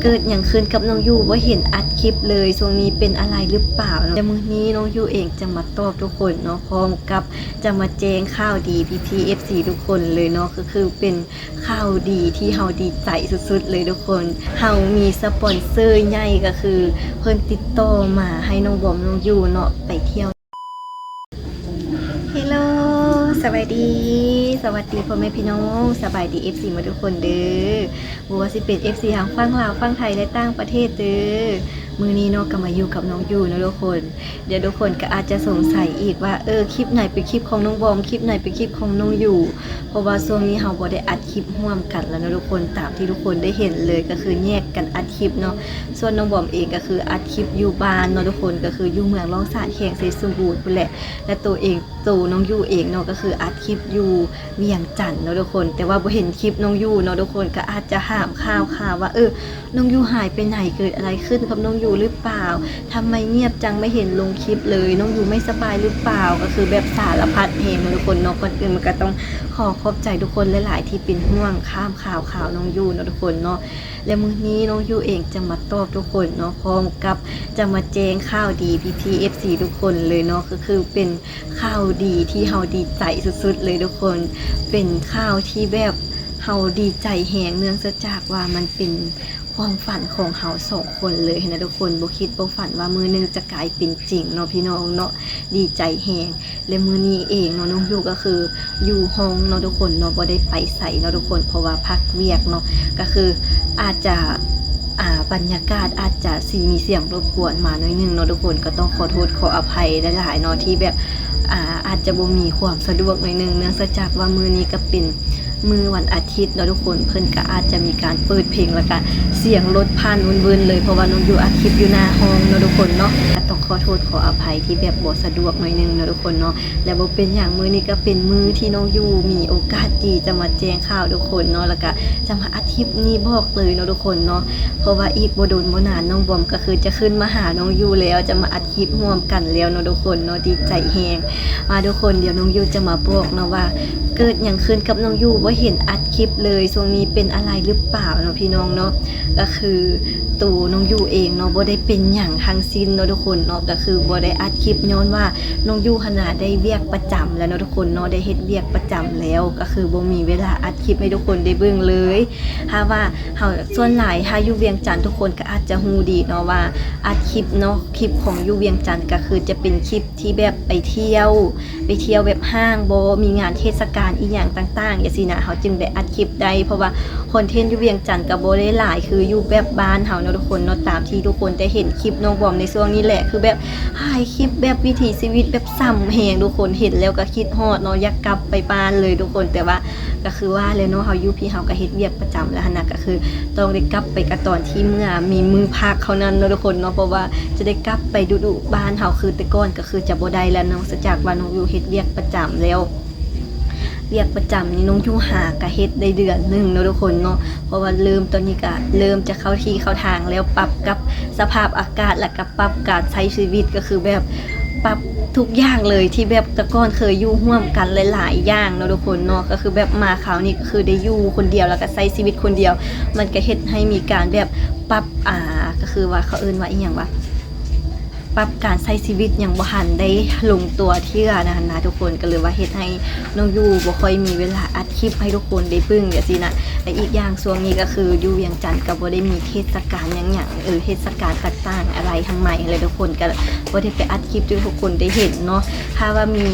ເກີດຫຍັງຂຶ້ນກັບນ້ອງຢູ່ ບໍ່ເຫັນອັດຄລິບເລີຍ ຊ່ວງນີ້ເປັນອະໄລຫຼືເປົ່າເນາະ? ແຕ່ມື້ນີ້ນ້ອງຢູ່ເອງຈະມາຕອບທຸກຄົນເນາະ ພ້ອມກັບຈະມາແຈ້ງຂ່າວດີພີ່ໆ ເອັຟຊີ ທຸກຄົນເລີຍເນາະ ກໍຄືເປັນຂ່າວດີທີ່ເຮົາດີໃຈສຸດໆເລີຍທຸກຄົນ. ເຮົາມີສະປອນເຊີໃຫຍ່ ກໍຄືເພິ່ນຕິດຕໍ່ມາໃຫ້ນ້ອງບອມນ້ອງຢູ່ເນາະ ໄປທ່ຽວ ເຮລໂລ ສະບາຍດີ ສະຫວັດດີພໍ່ແມ່ພີ່ນ້ອງ ສະບາຍດີ ເອັຟຊີ ໝົດທຸກຄົນເດີ ບໍ່ວ່າຊິເປັນ ເອັຟຊີ ທາງຝັ່ງລາວ ຝັ່ງໄທ ແລະ ຕ່າງປະເທດເດີ. ມື້ນີ້ເນາະ ກໍມາຢູ່ກັບນ້ອງຢູ່ເນາະທຸກຄົນ. ດຽວທຸກຄົນກໍອາດຈະສົງໄສອີກວ່າ ເອີ ຄລິບໃດເປັນຄລິບຂອງນ້ອງບອມ ຄລິບໃດເປັນຄລິບຂອງນ້ອງຢູ່ ເພາະວ່າຊ່ວງນີ້ເຮົາບໍ່ໄດ້ອັດຄລິບຮ່ວມກັນແລ້ວເນາະທຸກຄົນ. ຕາມທີ່ທຸກຄົນໄດ້ເຫັນເລີຍ ກໍຄືແຍກກັນອັດຄລິບເນາະ. ສ່ວນນ້ອງບອມເອງກໍຄືອັດຄລິບຢູ່ບ້ານເນາະທຸກຄົນ ກໍຄືຢູ່ເມືອງລ້ອງຊານ ແຂວງໄຊສົມບູນພຸ້ນແຫຼະ ແລະ ໂຕເອງ ໂຕນ້ອງຢູ່ເອງເນາະ ກໍຄືອັດຄລິບຢູ່ວຽງຈັນເນາະທຸກຄົນ. ແຕ່ວ່າບໍ່ເຫັນຄລິບນ້ອງຢູ່ເນາະທຸກຄົນ ກໍອາດຈະຖາມຂ່າວໆວ່າ ເອີ ນ້ອງຢູ່ຫາຍໄປໃນ? ເກີດອະໄລຂຶ້ນກັບນ້ອງຢູ່ຫຼືເປົ່າ? ທຳໄມງຽບຈັງ ໄມ່ເຫັນລົງຄລິບເລີຍ? ນ້ອງຢູ່ໄມ່ສະບາຍຫຼືເປົ່າ? ກໍຄືແບບສາລະພັດແຮງເນາະທຸກຄົນເນາະ. ກ່ອນອື່ນມັນກໍຕ້ອງຂໍຂອບໃຈທຸກຄົນຫຼາຍໆ ທີ່ເປັນຫ່ວງຖາມຂ່າວໆນ້ອງຢູ່ເນາະທຸກຄົນເນາະ. ແລະ ມື້ນີ້ນ້ອງຢູ່ເອງຈະມາຕອບທຸກຄົນເນາະ ພ້ອມກັບຈະມາແຈ້ງຂ່າວດີພີ່ໆ ເອັຟຊີ ທຸກຄົນເລີຍເນາະ ກໍຄືເປັນຂ່າວດີທີ່ເຮົາດີໃຈສຸດໆເລີຍທຸກຄົນ. ເປັນຂ່າວທີ່ແບບເຮົາດີໃຈແຮງ ເນື່ອງຈາກວ່າມັນເປັນຄວາມຝັນຂອງເຮົາສອງຄົນເລີຍຫັ້ນນະທຸກຄົນ. ບໍ່ຄິດບໍ່ຝັນວ່າມື້ໜຶ່ງຈະກາຍເປັນຈິງເນາະພີ່ນ້ອງເນາະ ດີໃຈແຮງ. ແລະ ມື້ນີ້ເອງເນາະ ນ້ອງຢູ່ກໍຄືຢູ່ຫ້ອງເນາະທຸກຄົນເນາະ ບໍ່ໄດ້ໄປໃສເນາະທຸກຄົນ ເພາະວ່າພັກວຽກເນາະ ກໍຄືອາດຈະ ອ່າ ບັນຍາກາດອາດຈະຊິມີສຽງລົບກວນມາໜ້ອຍໜຶ່ງເນາະທຸກຄົນ ກໍຕ້ອງຂໍໂທດຂໍອະໄພຫຼາຍໆເນາະ ທີ່ແບບ ອ່າ ອາດຈະບໍ່ມີຄວາມສະດວກໜ້ອຍໜຶ່ງ ເນື່ອງຈາກວ່າມື້ນີ້ກໍເປັນ ມື້ວັນອາທິດເນາະທຸກຄົນ ເພິ່ນກະອາດຈະມີການເປີດເພງ ແລ້ວກະສຽງລົດຜ່ານວືນໆເລີຍ ເພາະວ່ານ້ອງຢູ່ອັດຄລິບຢູ່ໜ້າຫ້ອງເນາະທຸກຄົນເນາະ. ກະຕ້ອງຂໍໂທດຂໍອະໄພທີ່ແບບບໍ່ສະດວກໜ້ອຍໜຶ່ງເນາະທຸກຄົນເນາະ. ແລະ ບໍ່ເປັນຫຍັງ ມື້ນີ້ກະເປັນມື້ທີ່ນ້ອງຢູ່ມີໂອກາດດີຈະມາແຈ້ງຂ່າວທຸກຄົນເນາະ ແລ້ວກະຈະມາອັດຄລິບນີ້ບອກເລີຍເນາະທຸກຄົນເນາະ. ເພາະວ່າອີກບໍ່ດົນບໍ່ນານ ນ້ອງບອມກະຄືຈະຂຶ້ນມາຫານ້ອງຢູ່ແລ້ວ ຈະມາອັດ ຄລິບຮ່ວມກັນແລ້ວເນາະທຸກຄົນເນາະ ດີໃຈແຮງ. ມາທຸກຄົນ ດຽວນ້ອງຢູ່ຈະມາບອກເນາະວ່າ ເກີດຫຍັງຂຶ້ນກັບນ້ອງຢູ່ ບໍ່ເຫັນອັດຄລິບເລີຍ ຊ່ວງນີ້ເປັນອະໄລຫຼືເປົ່າເນາະພີ່ນ້ອງເນາະ. ກໍຄືໂຕນ້ອງຢູ່ເອງເນາະ ບໍ່ໄດ້ເປັນຫຍັງທັງສິ້ນເນາະທຸກຄົນເນາະ ກໍຄືບໍ່ໄດ້ອັດຄລິບ ຍ້ອນວ່ານ້ອງຢູ່ຫັ້ນນະໄດ້ວຽກປະຈຳແລ້ວເນາະທຸກຄົນເນາະ ໄດ້ເຮັດວຽກປະຈຳແລ້ວ ກໍຄືບໍ່ມີເວລາອັດຄລິບໃຫ້ທຸກຄົນໄດ້ເບິ່ງເລີຍ. ຖ້າວ່າເຮົາ ສ່ວນຫຼາຍຖ້າຢູ່ວຽງຈັນ ທຸກຄົນກໍອາດຈະຮູ້ດີເນາະວ່າອັດຄລິບເນາະ ຄລິບຂອງຢູ່ວຽງຈັນກໍຄືຈະເປັນຄລິບທີ່ແບບໄປທ່ຽວ ໄປທ່ຽວແບບຫ້າງບໍ ມີງານເທດສະການອີ່ຫຍັງຕ່າງໆຈັ່ງຊີ້ນະ ເຮົາຈຶ່ງໄດ້ອັດຄລິບໄດ້ ເພາະວ່າຄອນເທັນຢູ່ວຽງຈັນກໍບໍ່ໄດ້ຫຼາຍຄືຢູ່ແບບບ້ານເຮົາເນາະທຸກຄົນເນາະ. ຕາມທີ່ທຸກຄົນໄດ້ເຫັນຄລິບນ້ອງບອມໃນຊ່ວງນີ້ແຫຼະ ຄືແບບຖ່າຍຄລິບແບບວິຖີຊີວິດແບບຊ່ຳແຮງ ທຸກຄົນເຫັນແລ້ວກໍຄິດຮອດເນາະ ຢາກກັບໄປບ້ານເລີຍທຸກຄົນ. ແຕ່ວ່າ ກໍຄືວ່າແຫຼະເນາະ ເຮົາຢູ່ພີ້ເຮົາກໍເຮັດວຽກປະຈຳແລ້ວຫັ້ນນະ ກໍຄືຕ້ອງໄດ້ກັບໄປກໍຕອນທີ່ເມື່ອມີມື້ພັກເທົ່ານັ້ນເນາະທຸກຄົນເນາະ ເພາະວ່າຈະໄດ້ກັບໄປດຸໆ ບ້ານເຮົາຄືແຕ່ກ່ອນກໍຄືຈະບໍ່ໄດ້ແລ້ວເນາະ ເນື່ອງຈາກວ່ານ້ອງຢູ່ເຮັດວຽກປະຈຳແລ້ວ. ວຽກປະຈຳນີ້ນ້ອງຢູ່ຫາກໍເຮັດໄດ້ເດືອນໜຶ່ງເນາະທຸກຄົນເນາະ ເພາະວ່າເລີ່ມ ຕອນນີ້ກໍເລີ່ມຈະເຂົ້າທີ່ເຂົ້າທາງແລ້ວ ປັບກັບສະພາບອາກາດ ແລ້ວກໍ ປັບການໃຊ້ຊີວິດ ກໍຄືແບບປັບທຸກຢ່າງເລີຍ ທີ່ແບບແຕ່ກ່ອນເຄີຍຢູ່ຮ່ວມກັນຫຼາຍໆຢ່າງເນາະທຸກຄົນເນາະ ກໍຄືແບບມາຄາວນີ້ກໍຄືໄດ້ຢູ່ຄົນດຽວ ແລ້ວກໍໃຊ້ຊີວິດຄົນດຽວ ມັນກໍເຮັດໃຫ້ມີການແບບປັບ ອ່າ ກໍຄືວ່າເຂົາເອີ້ນວ່າອີ່ຫຍັງວະ ປັບການໃຊ້ຊີວິດຍັງບໍ່ທັນໄດ້ລົງຕົວເທື່ອນະ ນະທຸກຄົນ ກໍເລີຍວ່າເຮັດໃຫ້ນ້ອງຢູ່ບໍ່ຄ່ອຍມີເວລາອັດຄລິບໃຫ້ທຸກຄົນໄດ້ເບິ່ງຈັ່ງຊີ້ນະ. ແລະ ອີກຢ່າງຊ່ວງນີ້ກໍຄືຢູ່ວຽງຈັນກໍບໍ່ໄດ້ມີເທດສະການຫຍັງໆ ເອີ ເທດສະການຕ່າງໆອາໄລທັງໃໝ່ແຫຼະ ທຸກຄົນກໍບໍ່ໄດ້ໄປອັດຄລິບໃຫ້ທຸກຄົນໄດ້ເຫັນເນາະ. ຖ້າວ່າມີ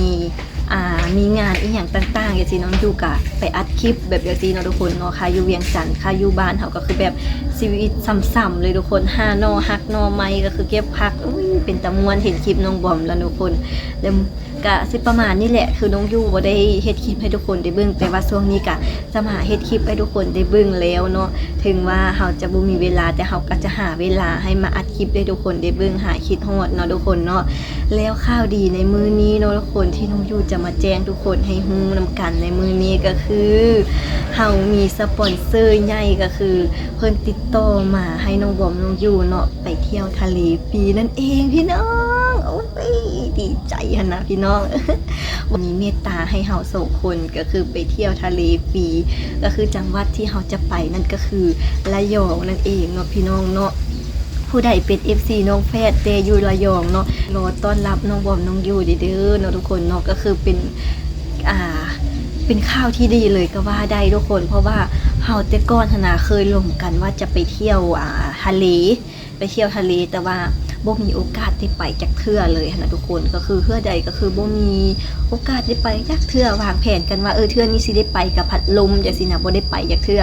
ອ່າ ມີງານອີ່ຫຍັງຕ່າງໆຈັ່ງຊີ້ ນ້ອງຢູ່ກໍໄປອັດຄລິບແບບຈັ່ງຊີ້ເນາະທຸກຄົນເນາະ. ຄ່າຢູ່ວຽງຈັນ ຄ່າຢູ່ບ້ານເຮົາກໍຄືແບບຊີວິດຊ່ຳໆເລີຍທຸກຄົນ ຫາໜໍ່ຮັກໜໍ່ໄມ້ ກໍຄືເກັບຜັກ ອຸ້ຍ ເປັນຕາມ່ວນ ເຫັນຄລິບນ້ອງບອມແລ້ວທຸກຄົນ. ແລ້ວ ກະຊິປະມານນີ້ແຫຼະ ຄືນ້ອງຢູ່ບໍ່ໄດ້ເຮັດຄລິບໃຫ້ທຸກຄົນໄດ້ເບິ່ງ ແຕ່ວ່າຊ່ວງນີ້ກະຈະມາເຮັດຄລິບໃຫ້ທຸກຄົນໄດ້ເບິ່ງແລ້ວເນາະ. ເຖິງວ່າເຮົາຈະບໍ່ມີເວລາ ແຕ່ເຮົາກໍຈະຫາເວລາໃຫ້ມາອັດຄລິບໃຫ້ທຸກຄົນໄດ້ເບິ່ງ ຫາຍຄິດຮອດເນາະທຸກຄົນເນາະ. ແລ້ວຂ່າວດີໃນມື້ນີ້ເນາະທຸກຄົນ ທີ່ນ້ອງຢູ່ຈະມາແຈ້ງທຸກຄົນໃຫ້ຮູ້ນຳກັນໃນມື້ນີ້ກໍຄື ເຮົາມີສະປອນເຊີໃຫຍ່ ກໍຄືເພິ່ນຕິດຕໍ່ມາໃຫ້ນ້ອງບອມນ້ອງຢູ່ເນາະ ໄປທ່ຽວທະເລຟຣີນັ້ນເອງພີ່ນ້ອງ. ໂອ້ຍ ເອີຍ ດີໃຈຫັ້ນນະພີ່ນ້ອງ ມີເມດຕາໃຫ້ເຮົາສອງຄົນ ກໍຄືໄປທ່ຽວທະເລຟຣີ ກໍຄືຈັງຫວັດທີ່ເຮົາຈະໄປນັ້ນກໍຄືລະຍອງນັ້ນເອງເນາະພີ່ນ້ອງເນາະ. ຜູ້ໃດເປັນເອັຟຊີນ້ອງແຟດແຕ່ຢູ່ລະຍອງເນາະ ລໍຕ້ອນຮັບນ້ອງບອມນ້ອງຢູເດີເນາະທຸກຄົນເນາະ. ກໍຄືເປັນ ອ່າ ເປັນຂ່າວທີ່ດີເລີຍກໍວ່າໄດ້ທຸກຄົນ ເພາະວ່າເຮົາແຕ່ກ່ອນຫັ້ນນະເຄີຍລົມກັນວ່າຈະໄປທ່ຽວ ອ່າ ທະເລ ໄປທ່ຽວທະເລ ແຕ່ວ່າບໍ່ມີໂອກາດໄດ້ໄປຈັກເທື່ອເລີຍຫັ້ນນະທຸກຄົນ. ກໍຄືເທື່ອໃດກໍຄືບໍ່ມີໂອກາດໄດ້ໄປຈັກເທື່ອ ວາງແຜນກັນວ່າ ເອີ ເທື່ອນີ້ຊິໄດ້ໄປ ກໍພັດລົ້ມຈັ່ງຊີ້ນະ ບໍ່ໄດ້ໄປຈັກເທື່ອ.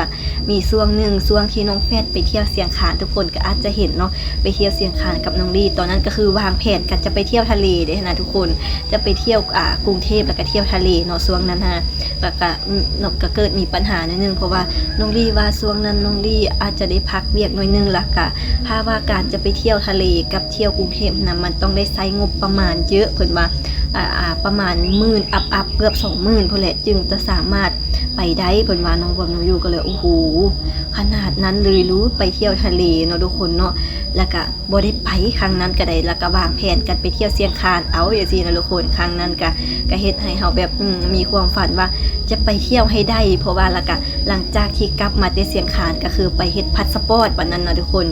ມີຊ່ວງໜຶ່ງ ຊ່ວງທີ່ນ້ອງແຟດໄປທ່ຽວຊຽງຄານ ທຸກຄົນກໍອາດຈະເຫັນເນາະ ໄປທ່ຽວຊຽງຄານກັບນ້ອງລີ. ຕອນນັ້ນກໍຄືວາງແຜນກັນຈະໄປທ່ຽວທະເລເດ້ຫັ້ນນະທຸກຄົນ ຈະໄປທ່ຽວ ອ່າ ກຸງເທບ ແລ້ວກໍທ່ຽວທະເລເນາະ ຊ່ວງນັ້ນຫັ້ນນະ. ແລ້ວກະ ອືມ ເນາະ ກະເກີດມີບັນຫາໜ້ອຍໜຶ່ງ ເພາະວ່ານ້ອງລີວ່າຊ່ວງນັ້ນນ້ອງລີອາດຈະໄດ້ພັກວຽກໜ້ອຍໜຶ່ງ ແລ້ວກະຖ້າວ່າການຈະໄປທ່ຽວທະເລກັບທ່ຽວກຸງເທບນະ ມັນຕ້ອງໄດ້ໃຊ້ງົບປະມານເຍອະ ເພິ່ນວ່າ ອ່າ ອ່າ ປະມານໝື່ນອັບໆ ເກືອບສອງໝື່ນພຸ້ນແຫຼະ ຈຶ່ງຈະສາມາດໄປໄດ້ ເພິ່ນວ່າ. ນ້ອງບອມນ້ອງຢູກໍເລີຍ ໂອ້ໂຫ ຂະໜາດນັ້ນເລີຍຫຼື ໄປທ່ຽວທະເລເນາະທຸກຄົນເນາະ. ແລ້ວກະ ບໍ່ໄດ້ໄປຄັ້ງນັ້ນກໍໄດ້ ແລ້ວກໍວາງແຜນກັນໄປທ່ຽວຊຽງຄານເອົາຈັ່ງຊີ້ນະທຸກຄົນ. ຄັ້ງນັ້ນກໍ ກໍເຮັດໃຫ້ເຮົາແບບ ອືມ ມີຄວາມຝັນວ່າຈະໄປທ່ຽວໃຫ້ໄດ້ ເພາະວ່າ ແລ້ວກໍຫຼັງຈາກທີ່ກັບມາແຕ່ຊຽງຄານ ກໍຄືໄປເຮັດພາສະປອດບັດນັ້ນນະທຸກຄົນ.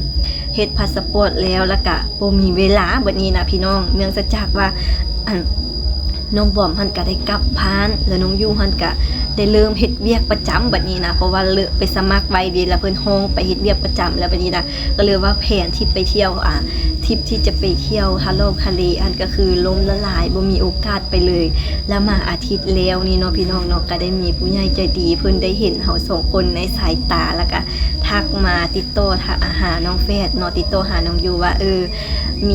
ເຮັດພາສະປອດແລ້ວ ແລ້ວກໍບໍ່ມີເວລາບັດນີ້ນະພີ່ນ້ອງ ເນື່ອງຈາກວ່າ ອັນ ນ້ອງບອມຫັ້ນກະໄດ້ກັບບ້ານ ແລ້ວນ້ອງຢູຫັ້ນກະໄດ້ເລີ່ມເຮັດວຽກປະຈຳບັດນີ້ນະ ເພາະວ່າເລີກໄປສະໝັກໄວ້ເດ ແລ້ວເພິ່ນຮ້ອງໄປເຮັດວຽກປະຈຳແລ້ວບັດນີ້ນະ. ກໍເລີຍວ່າແຜນທີ່ໄປທ່ຽວ ອ່າ ທຣິບທີ່ຈະໄປທ່ຽວທະລອກທະເລຫັ້ນ ກໍຄືລົ້ມລະລາຍ ບໍ່ມີໂອກາດໄປເລີຍ. ແລ້ວມາອາທິດແລ້ວນີ້ເນາະພີ່ນ້ອງເນາະ ກໍໄດ້ມີຜູ້ໃຫຍ່ໃຈດີເພິ່ນໄດ້ເຫັນເຮົາສອງຄົນໃນສາຍຕາ ແລ້ວກໍທັກມາຕິດຕໍ່ຫານ້ອງແຟດເນາະ ຕິດຕໍ່ຫານ້ອງຢູວ່າ ເອີ ມີ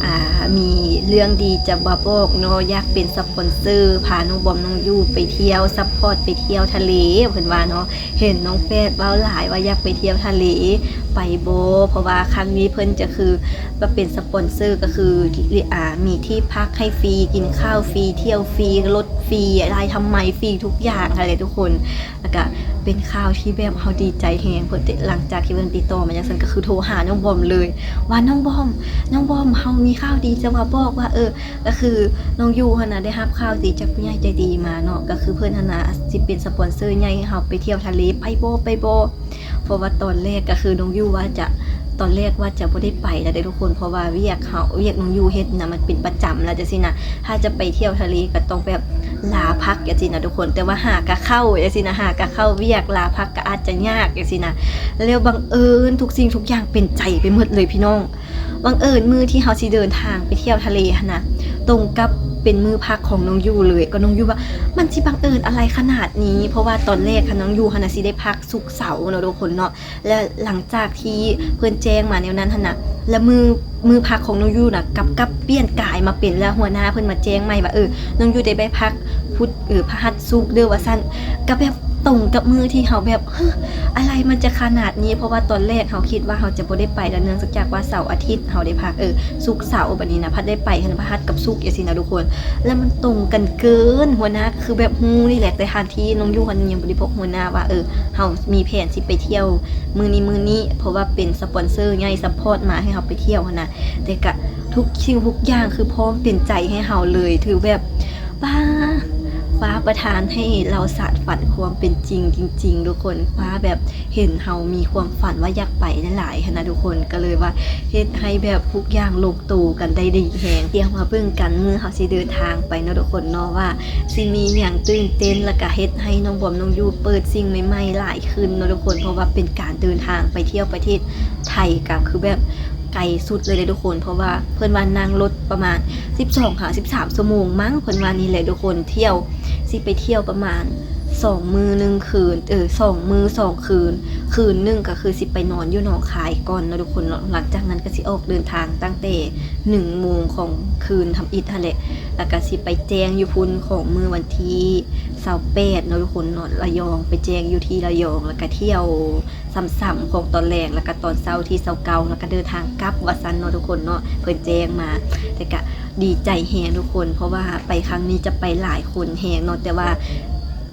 ອ່າ ມີເລື່ອງດີຈະມາບອກເນາະ ຢາກເປັນສະປອນເຊີ ພານ້ອງບອມນ້ອງຢູໄປທ່ຽວ ຊັບພອດໄປທ່ຽວທະເລ ເພິ່ນວ່າເນາະ. ເຫັນນ້ອງແຟດເວົ້າຫຼາຍວ່າຢາກໄປທ່ຽວທະເລ ໄປບໍ່? ເພາະວ່າຄັ້ງນີ້ເພິ່ນຈະຄືມາເປັນສະປອນເຊີ ກໍຄື ອ່າ ມີທີ່ພັກໃຫ້ຟຣີ ກິນຂ້າວຟຣີ ທ່ຽວຟຣີ ລົດຟຣີ ອາໄຫຼ່ທຳໄມຟຣີ ທຸກຢ່າງຫັ້ນແຫຼະທຸກຄົນ. ແລ້ວກະເປັນຂ່າວທີ່ແບບເຮົາດີໃຈແຮງ ເພິ່ນຕິ ຫຼັງຈາກທີ່ເພິ່ນຕິດຕໍ່ມາຈັ່ງຊັ້ນ ກໍຄືໂທຫານ້ອງບອມເລີຍ ວ່າ ນ້ອງບອມ ນ້ອງບອມ ເຮົາມີຂ່າວດີຈະມາບອກວ່າ ເອີ ກໍຄືນ້ອງຢູຫັ້ນນະ ໄດ້ຮັບຂ່າວດີຈາກຜູ້ໃຫຍ່ໃຈດີມາເນາະ ກໍຄືເພິ່ນຫັ້ນນະ ຊິເປັນສະປອນເຊີໃຫຍ່ໃຫ້ເຮົາໄປທ່ຽວທະເລ ໄປບໍ່ ໄປບໍ່? ເພາະວ່າຕອນແລກກໍຄືນ້ອງຢູວ່າຈະ ຕອນແລກວ່າຈະບໍ່ໄດ້ໄປແລ້ວເດ້ທຸກຄົນ ເພາະວ່າວຽກເຮົາ ວຽກນ້ອງຢູເຮັດນະ ມັນເປັນປະຈຳແລ້ວຈັ່ງຊີ້ນະ ຖ້າຈະໄປທ່ຽວທະເລກໍຕ້ອງແບບລາພັກຈັ່ງຊີ້ນະທຸກຄົນ. ແຕ່ວ່າຫາກະເຂົ້າຈັ່ງຊີ້ນະ ຫາກະເຂົ້າວຽກ ລາພັກກໍອາດຈະຍາກຈັ່ງຊີ້ນະ. ແລ້ວບັງເອີນທຸກສິ່ງທຸກຢ່າງເປັນໃຈໄປໝົດເລີຍພີ່ນ້ອງ. ບັງເອີນມື້ທີ່ເຮົາຊິເດີນທາງໄປທ່ຽວທະເລຫັ້ນນະ ຕົງກັບເປັນມື້ພັກຂອງນ້ອງຢູເລີຍ. ກໍນ້ອງຢູວ່າ ມັນຊິບັງເອີນອະໄລຂະໜາດນີ້? ເພາະວ່າຕອນແລກຫັ້ນນ້ອງຢູຫັ້ນນະ ຊິໄດ້ພັກສຸກເສົາເນາະທຸກຄົນເນາະ. ແລະ ຫຼັງຈາກທີ່ເພິ່ນແຈ້ງມາແນວນັ້ນຫັ້ນນະ ແລະ ມື້ ມື້ພັກຂອງນ້ອງຢູນະ ກັບ ກັບປ່ຽນກາຍມາເປັນ ແລະ ຫົວໜ້າເພິ່ນມາແຈ້ງໃໝ່ວ່າ ເອີ ນ້ອງຢູໄດ້ໄປພັກພຸດ ເອີ ພະຫັດ ສຸກເດີ ວ່າຊັ້ນ. ກໍແບບຕົງກັບມື້ທີ່ເຮົາແບບ ເຮີ ອະໄລມັນຈະຂະໜາດນີ້? ເພາະວ່າຕອນແລກເຮົາຄິດວ່າເຮົາຈະບໍ່ໄດ້ໄປ ແລະ ເນື່ອງຈາກວ່າເສົາອາທິດເຮົາໄດ້ພັກ ເອີ ສຸກເສົາ ບັດນີ້ນະ ພັດໄດ້ໄປຫັ້ນ ພະຫັດກັບສຸກ ຈັ່ງຊີ້ນະທຸກຄົນ. ແລ້ວມັນຕົງກັນເກີນ ຫົວໜ້າ ຄືແບບຮູ້ນີ້ແຫຼະ ແຕ່ທັງທີ່ນ້ອງຢູຫັ້ນຍັງບໍ່ໄດ້ບອກຫົວໜ້າວ່າ ເອີ ເຮົາມີແຜນຊິໄປທ່ຽວມື້ນີ້ ມື້ນີ້ ເພາະວ່າເປັນສະປອນເຊີໃຫຍ່ຊັບພອດມາໃຫ້ເຮົາໄປທ່ຽວຫັ້ນນະ. ແຕ່ກະທຸກສິ່ງທຸກຢ່າງຄືພ້ອມເປັນໃຈໃຫ້ເຮົາເລີຍ ຖືແບບ ປ້າ ຟ້າປະທານໃຫ້ເຮົາສານຝັນຄວາມເປັນຈິງຈິງໆ ທຸກຄົນ. ຟ້າແບບເຫັນເຮົາມີຄວາມຝັນວ່າຢາກໄປຫຼາຍໆ ຫັ້ນນະທຸກຄົນ ກໍເລີຍວ່າເຮັດໃຫ້ແບບທຸກຢ່າງລົງ ໂຕກັນໄດ້ດີແຮງ. ດຽວມາເບິ່ງກັນມື້ເຮົາຊິເດີນທາງໄປເນາະທຸກຄົນເນາະ ວ່າຊິມີຫຍັງຕື່ນເຕັ້ນ ແລ້ວກະເຮັດໃຫ້ນ້ອງບອມນ້ອງຢູເປີດສິ່ງໃໝ່ໆຫຼາຍຂຶ້ນເນາະທຸກຄົນ. ເພາະວ່າເປັນການເດີນທາງໄປທ່ຽວປະເທດໄທ ກະຄືແບບໄກສຸດເລີຍເດ້ທຸກຄົນ. ເພາະວ່າເພິ່ນວ່ານັ່ງລົດປະມານສິບສອງຫາສິບສາມຊົ່ວໂມງມັ້ງ ເພິ່ນວ່ານີ້ແຫຼະທຸກຄົນ. ທ່ຽວ ຊິໄປທ່ຽວປະມານສອງມື້ໜຶ່ງຄືນ ເອີ ສອງມື້ສອງຄືນ ຄືນໜຶ່ງກໍຄືຊິໄປນອນຢູ່ໜອງຄາຍກ່ອນເນາະທຸກຄົນເນາະ. ຫຼັງຈາກນັ້ນກໍຊິອອກເດີນທາງຕັ້ງແຕ່ໜຶ່ງໂມງຂອງຄືນທຳອິດຫັ້ນແຫຼະ ແລ້ວກໍຊິໄປແຈ້ງຢູ່ພຸ້ນຂອງມື້ວັນທີຊາວແປດເນາະທຸກຄົນເນາະ ລະຍອງ. ໄປແຈ້ງຢູ່ທີ່ລະຍອງ ແລ້ວກໍທ່ຽວ ສ່ຳໆຂອງຕອນແລງ ແລ້ວກະຕອນເຊົ້າທີຊາວເກົ້າ ແລ້ວກະເດີນທາງກັບວ່າຊັ້ນເນາະທຸກຄົນເນາະ ເພິ່ນແຈ້ງມາ. ແຕ່ກະດີໃຈແຮງທຸກຄົນ ເພາະວ່າໄປຄັ້ງນີ້ຈະໄປຫຼາຍຄົນແຮງເນາະ ແຕ່ວ່າ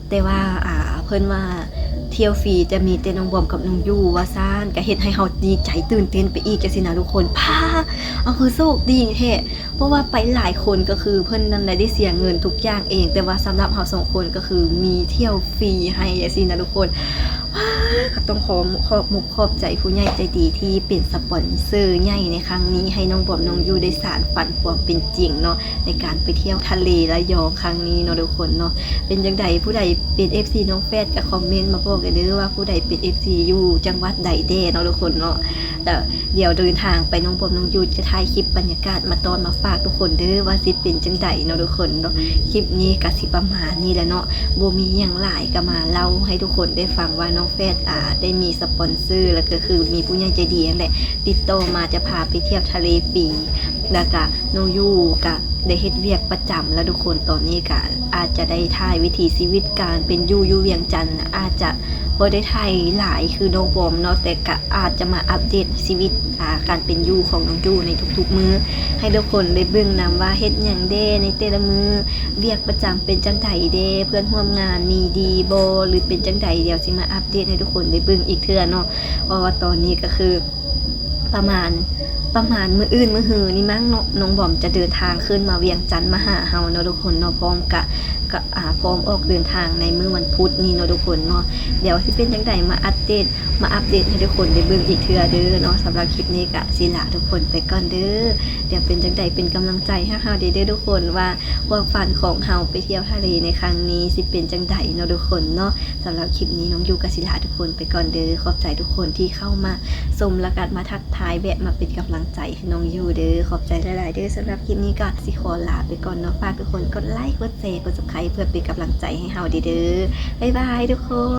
ແຕ່ວ່າ ອ່າ ເພິ່ນວ່າທ ທ່ຽວຟຣີຈະມີແຕ່ນ້ອງບອມກັບນ້ອງຢູວ່າຊັ້ນ ກະເຮັດໃຫ້ເຮົາດີໃຈຕື່ນເຕັ້ນໄປອີກຈັ່ງຊີ້ນະທຸກຄົນ. ພາ ເຮົາຄືໂຊກດີແທ້ ເພາະວ່າໄປຫຼາຍຄົນກໍຄືເພິ່ນນັ້ນໄດ້ເສຍເງິນທຸກຢ່າງເອງ ແຕ່ວ່າສຳລັບເຮົາສອງຄົນກໍຄືມີທ່ຽວຟຣີໃຫ້ຈັ່ງຊີ້ນະທຸກຄົນ. ພາ ກໍຕ້ອງຂໍຂອບມຸກຂອບໃຈຜູ້ໃຫຍ່ໃຈດີທີ່ເປັນສະປອນເຊີໃຫຍ່ໃນຄັ້ງນີ້ ໃຫ້ນ້ອງບອມນ້ອງຢູໄດ້ສານຝັນຄວາມເປັນຈິງເນາະ ໃນການໄປທ່ຽວທະເລລະຍອງຄັ້ງນີ້ເນາະທຸກຄົນເນາະ. ເປັນຈັ່ງໃດ ຜູ້ໃດເປັນເອັຟຊີນ້ອງແຟດກໍຄອມເມັນມາບອກກັນເດີວ່າ ຜູ້ໃດເປັນເອັຟຊີຢູ່ຈັງຫວັດໃດແດ່ເນາະທຸກຄົນເນາະ. ແລ້ວດຽວເດີນທາງໄປ ນ້ອງບອມນ້ອງຢູຈະຖ່າຍຄລິບບັນຍາກາດມາຕ້ອນມາຝາກທຸກຄົນເດີ ວ່າຊິເປັນຈັ່ງໃດເນາະທຸກຄົນເນາະ. ຄລິບນີ້ກໍຊິປະມານນີ້ແຫຼະເນາະ ບໍ່ມີຫຍັງຫຼາຍ ກໍມາເລົ່າໃຫ້ທຸກຄົນໄດ້ຟັງວ່ານ້ອງແຟດ ອາ ໄດ້ມີສະປອນເຊີ ແລ້ວກໍຄືມີຜູ້ໃຫຍ່ໃຈດີຫັ້ນແຫຼະ ຕິດຕໍ່ມາຈະພາໄປທ່ຽວທະເລຟຣີ ແລ້ວກະນ້ອງຢູກະໄດ້ເຮັດວຽກປະຈຳແລ້ວທຸກຄົນ. ຕອນນີ້ກະອາດຈະໄດ້ຖ່າຍວິຖີຊີວິດການເປັນຢູ່ ຢູ່ວຽງຈັນ ອາດຈະບໍ່ໄດ້ຖ່າຍຫຼາຍຄືນ້ອງບອມເນາະ ແຕ່ກະອາດຈະມາອັບເດດຊີວິດ ອາ ການເປັນຢູ່ຂອງນ້ອງຢູໃນທຸກໆມື້ ໃຫ້ທຸກຄົນໄດ້ເບິ່ງນຳວ່າເຮັດຫຍັງແດ່ໃນແຕ່ລະມື້ ວຽກປະຈຳເປັນຈັ່ງໃດແດ່ ເພື່ອນຮ່ວມງານມີດີບໍ່ ຫຼືເປັນຈັ່ງໃດ ດຽວຊິມາອັບເດດໃຫ້ທຸກຄົນໄດ້ເບິ່ງອີກເທື່ອເນາະ. ເພາະວ່າຕອນນີ້ກໍຄື ປະມານ ປະມານມື້ອື່ນມື້ຮືນີ້ມັ້ງເນາະ ນ້ອງບອມຈະເດີນທາງຂຶ້ນມາວຽງຈັນມາຫາເຮົາເນາະທຸກຄົນເນາະ. ພ້ອມກະ ກະ ອາ ພ້ອມອອກເດີນທາງໃນມື້ວັນພຸດນີ້ເນາະທຸກຄົນເນາະ. ດຽວຊິເປັນຈັ່ງໃດ ມາອັບເດດ ມາອັບເດດໃຫ້ທຸກຄົນໄດ້ເບິ່ງອີກເທື່ອເດີເນາະ. ສຳລັບຄລິບນີ້ກະຊິລາທຸກຄົນໄປກ່ອນເດີ. ດຽວເປັນຈັ່ງໃດ ເປັນກຳລັງໃຈໃຫ້ເຮົາເດີ ເດີທຸກຄົນ ວ່າຄວາມຝັນຂອງເຮົາໄປທ່ຽວທະເລໃນຄັ້ງນີ້ຊິເປັນຈັ່ງໃດເນາະທຸກຄົນເນາະ. ສຳລັບຄລິບນີ້ ນ້ອງຢູກະຊິລາທຸກຄົນໄປກ່ອນເດີ. ຂອບໃຈທຸກຄົນທີ່ເຂົ້າມາຊົມ ແລ້ວກະມາທັກທາຍ ແວະມາເປັນກຳລັງໃຈໃຫ້ນ້ອງຢູເດີ. ຂອບໃຈຫຼາຍໆເດີ. ສຳລັບຄລິບນີ້ກະຊິຂໍລາໄປກ່ອນເນາະ. ຝາກທຸກຄົນກົດໄລ ກົດແຊ ກົດ Subscribe ເພື່ອເປັນກຳລັງໃຈໃຫ້ເຮົາເດີ. ບາຍບາຍທຸກຄົນ.